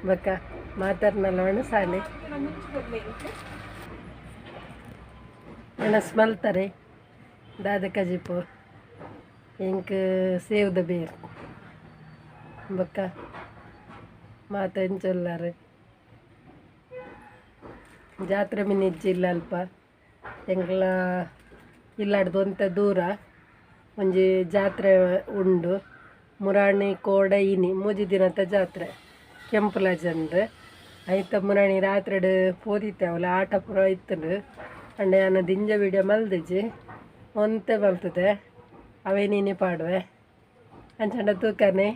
ಬೊಕ್ಕ ಮಾತಾರ್ನಲ್ಲ ಒಣಸಾನೆ ಒಣಸ್ ಮಲ್ತಾರೆ ದಾದ ಕಜಿಪು ಇಂಕ್ ಸೇವ್ದ ಬೇರ್ ಬೊಕ್ಕ ಮಾತ ಎಂಚೊಲ್ಲಾರು ಜಾತ್ರೆ ಮಿನಿ ಇಜ್ಜಿ ಅಲ್ಪ ಎಂಕ್ಲ ಇಲ್ಲಾಡ್ದು ಒಂತೆ ದೂರ ಒಂಜಿ ಜಾತ್ರೆ ಉಂಡು. ಮುರಾಣಿ ಕೋಡೆ ಇನಿ ಮೂಜಿ ದಿನದ ಜಾತ್ರೆ ಕೆಂಪುಲಜಂದು ಐತ ಮುರಾಣಿ ರಾತ್ರಿಡ್ ಪೋದಿತ್ತೆ ಅವಲ ಆಟ ಪೂರ ಇತ್ತುಂಡು. ಅಂಡ ಯಾನ್ ದಿಂಜ ವೀಡಿಯೋ ಮಲ್ದಿಜಿ ಒಂತೆ ಮಲ್ತದೆ ಅವೇ ನೀನೆ ಪಾಡುವೆ ಅಂಚಂಡ ತೂಕನೆ.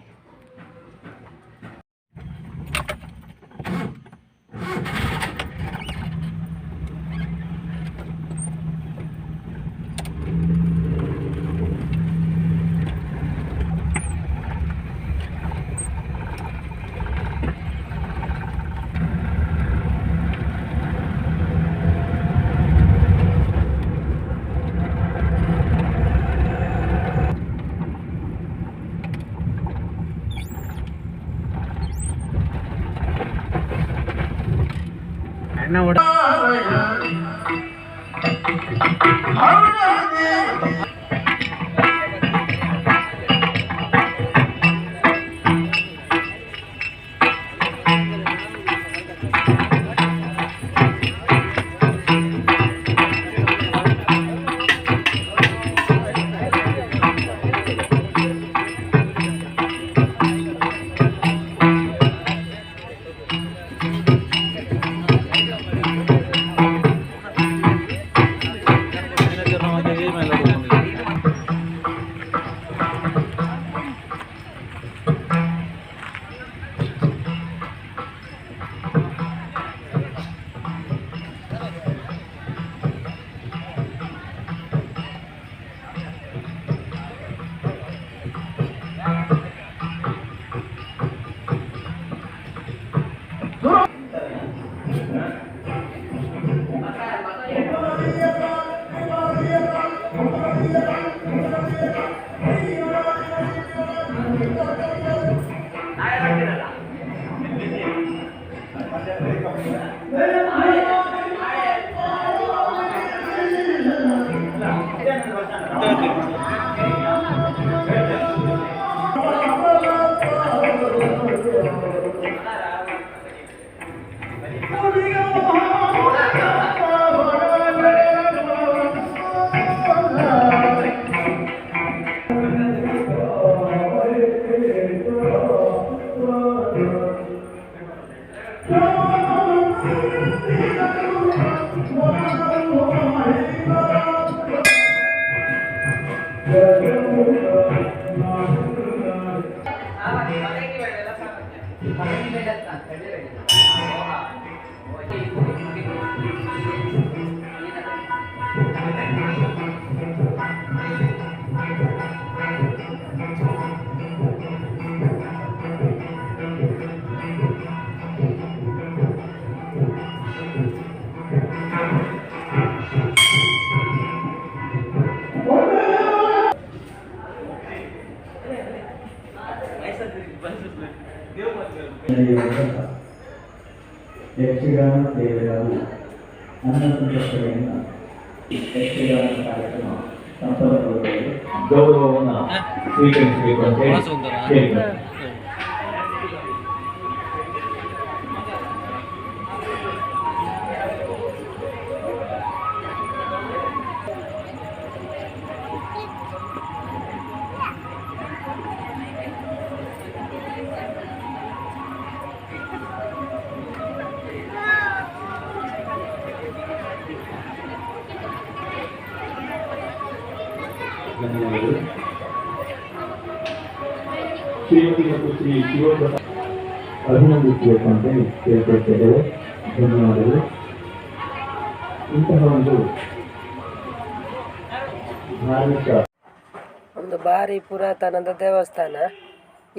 ಯಕ್ಷಗಾನ ಸೇವೆ ಹಾಗೂ ಅನ್ನ ಸಂತರ್ಪಣೆಯನ್ನು ಯಕ್ಷಗಾನ ಕಾರ್ಯಕ್ರಮ ಸಂಪನ್ನಗೊಳ್ಳುತ್ತದೆ. ಗೌರವವನ್ನು ಸ್ವೀಕರಿಸಬೇಕು ಅಂತ ಹೇಳಿ ಕೇಳಿಕೊಳ್ಳುತ್ತೇನೆ. ಧನ್ಯವಾದಗಳು. ಶ್ರೀಮತಿ ಮತ್ತು ಶ್ರೀ ಶಿವಪ್ರಸಾದ್ ಅಭಿನಂದಿಸಬೇಕು ಅಂತ ಹೇಳಿ ಕೇಳ್ಕೊಳ್ತಿದ್ದೇವೆ. ಧನ್ಯವಾದಗಳು. ಇಂತಹ ಒಂದು ಧಾರ್ಮಿಕ ಒಂದು ಬಾರಿ ಪುರಾತನದ ದೇವಸ್ಥಾನ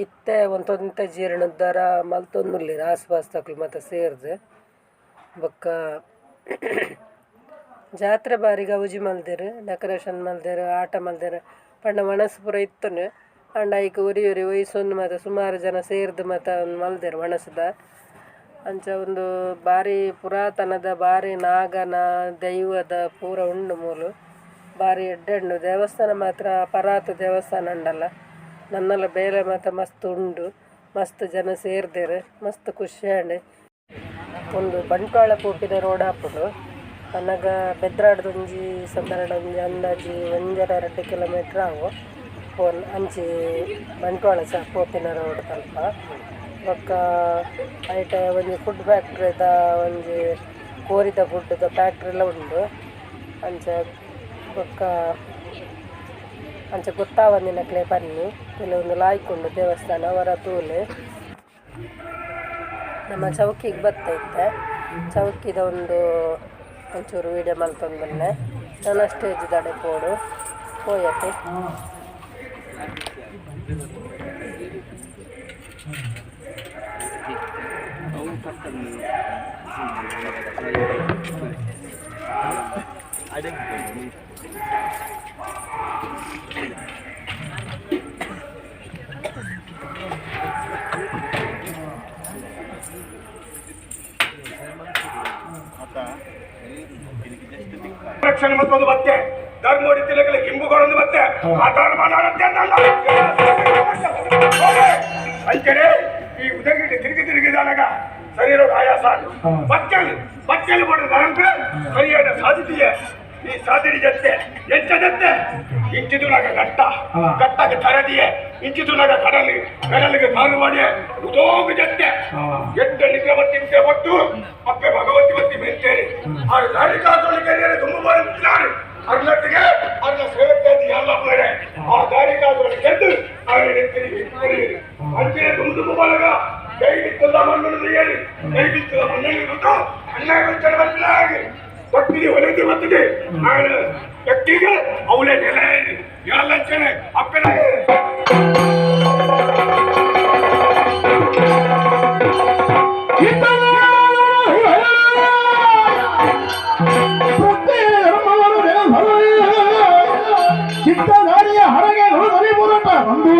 ಇತ್ತೆ ಒಂತೊಂತೆ ಜೀರ್ಣೋದ್ಧಾರ ಮಲ್ತೊಂದುಲ್ಲೆರ್ ಆಸುಪಾಸುದಕುಲು ಮಾತ ಸೇರ್ದ್ ಬೊಕ್ಕ ಜಾತ್ರೆ ಬಾರಿ ಗೌಜಿ ಮಲ್ದೆರ್ ಡೆಕೊರೇಷನ್ ಮಲ್ದೆರ್ ಆಟ ಮಲ್ದೆರ್ ಪಂಡ ವನಸ್ ಪೂರ ಇತ್ತುಂಡು. ಆಂಡ ಐಕ್ ಒರಿ ಒರಿ ಒಯಿಸೊಂದು ಮಾತ ಸುಮಾರು ಜನ ಸೇರ್ದ್ ಮಾತ ಮಲ್ದೆರ್ ವನಸ್ದ. ಅಂಚ ಉಂದು ಬಾರಿ ಪುರಾತನದ ಬಾರಿ ನಾಗನ ದೈವದ ಪೂರ ಉಂಡು ಮೂಲು ಬಾರಿ ಎಡ್ಡೆ ಉಂಡು ದೇವಸ್ಥಾನ ಮಾತ್ರ ಪರಾತ್ ದೇವಸ್ಥಾನ ಉಂಡಲ್ಲ ನನ್ನಲ ಬೇಲೆ ಮಾತ ಮಸ್ತ್ ಉಂಡು ಮಸ್ತ್ ಜನ ಸೇರ್ದೆರ್ ಮಸ್ತ್ ಖುಷಿ ಆಂಡ್. ಉಂದು ಬಂಟ್ವಾಳ ಪೋಪಿನ ರೋಡ್ ಆಪುಂಡು ಅನಗ ಬೆದ್ರಾಡ್ದ್ ಒಂಜಿ ಸಾಧಾರಣ ಒಂಜಿ ಅಂದಾಜಿ ಒಂಜರೆ ರಡ್ಡ್ ಕಿಲೋಮೀಟರ್ ಆವು ಪೋನ್ ಅಂಚಿ ಬಂಟ್ವಾಳ ಸ ಪೋಪಿನ ರೋಡ್ ತಲ್ಪ ಬೊಕ್ಕ ಐಟ್ ಒಂಜಿ ಫುಡ್ ಫ್ಯಾಕ್ಟ್ರಿದ ಒಂಜಿ ಕೋರಿದ ಫುಡ್ ದ ಫ್ಯಾಕ್ಟ್ರಿಲ ಉಂಡು ಅಂಚ ಬೊಕ್ಕ ಅಂಚ ಗೊತ್ತಾವಂದಿನಕ್ಲೆ ಬನ್ನಿ ಕೆಲವೊಂದು ಲಾಯ್ಕ್ ಉಂಡು ದೇವಸ್ಥಾನ ಒರ ತೂಲೆ. ನಮ್ಮ ಚೌಕಿಗ್ ಬತ್ತ ಇತ್ತೆ ಚೌಕಿದ ಒಂದು ಒಂಚೂರು ವೀಡಿಯೋ ಮಲ್ತೊಂದುಲ್ಲೆ ನನ ಸ್ಟೇಜ್ ದಡೆ ಪೋಡು ಪೋಯತೆ. ರಕ್ಷಣೆ ಮತ್ತೊಂದು ಮತ್ತೆ ಧರ್ಮೋಡಿ ತಿಲಕಲಿ ಕಿಂಬುಕೊರೊಂದು ಮತ್ತೆ ಆ ಧರ್ಮ ಅಂಚನೆ ಈ ಉದಗಿಟ್ಟು ತಿರುಗಿ ತಿರುಗಿದಾಗ ಶರೀರ ಆಯಾಸ ಬಚ್ಚಲು ಬಚ್ಚಲು ಮಾಡಿದ ನಂತರ ಸರಿಯಾದ ಸಾಧ್ಯತೆಯೇ ಈ ಸಾಧನೆ ಜೊತೆ ಎಂಚ ಜೊತೆ ಇಂಚಿದುಲಾಗ ಘಟ್ಟ ಘಟ್ಟಕ್ಕೆ ತರದಿಯೇ ಇಂಚಿದುಲಾಗ ಕಡಲು ಕಡಲಿಗೆ ಕಾಲು ಮಾಡಿ ಉದೋಗು ಜೊತೆ ಎಂಟ ನಿದ್ರವತ್ತಿ ಪಟ್ಟು ಅಪ್ಪೆ ಭಗವತಿ ಬತ್ತಿ ಮೆತ್ತೇರಿ ಆ ದಾರಿ ಕಾಸೊಳಿ ತುಂಬ ಬರುತ್ತಿದ್ದಾರೆ ಅರ್ಲಟ್ಟಿಗೆ ಅರ್ಲ ಸೇವಕ್ಕೆ ಎಲ್ಲ ಬೇರೆ ಆ ದಾರಿ ಕಾಸೊಳಿ ಗೆದ್ದು ಅಂಚನೆ ತುಂಬ ತುಂಬ ಬಲಗ ಕೈ ಬಿತ್ತಲ್ಲ ಮಣ್ಣನ್ನು ಹೇಳಿ ಕೈ ಬಿತ್ತಲ್ಲ ಮಣ್ಣನ್ನು ಅಣ್ಣ ಬರ್ತಿಲ್ಲ ಭಕ್ತಿಗೆ ಒಲಿದು ಬತ್ತಿಗೆ ವ್ಯಕ್ತಿಗೆ ಅವಳೇ ನೆಲೆ ಎಲ್ಲ ಅಪ್ಪನ ಚಿತ್ತಧಾರಿಯ ಹರಗೆ ನುಡಿದಲಿ ಮುರಟ ಬಂದು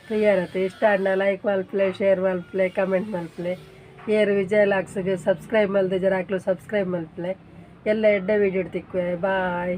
ತೂಯರತ್ತೆ ಇಷ್ಟ ಆಂಡ ಲೈಕ್ ಮಲ್ಪಲೆ, ಶೇರ್ ಮಲ್ಪಲೆ, ಕಮೆಂಟ್ ಮಲ್ಪಲೆ. ಏರು ವಿಜಯ್ ಲಾಕ್ಸ್ಗೆ ಸಬ್ಸ್ಕ್ರೈಬ್ ಮಲ್ದಿಜರ ಅಕ್ಲು ಸಬ್ಸ್ಕ್ರೈಬ್ ಮಲ್ಪಲೆ. ಎಲ್ಲ ಎಡ್ಡೆ ವೀಡಿಯೋ ತಿಕ್ಕುವೆ. ಬಾಯ್.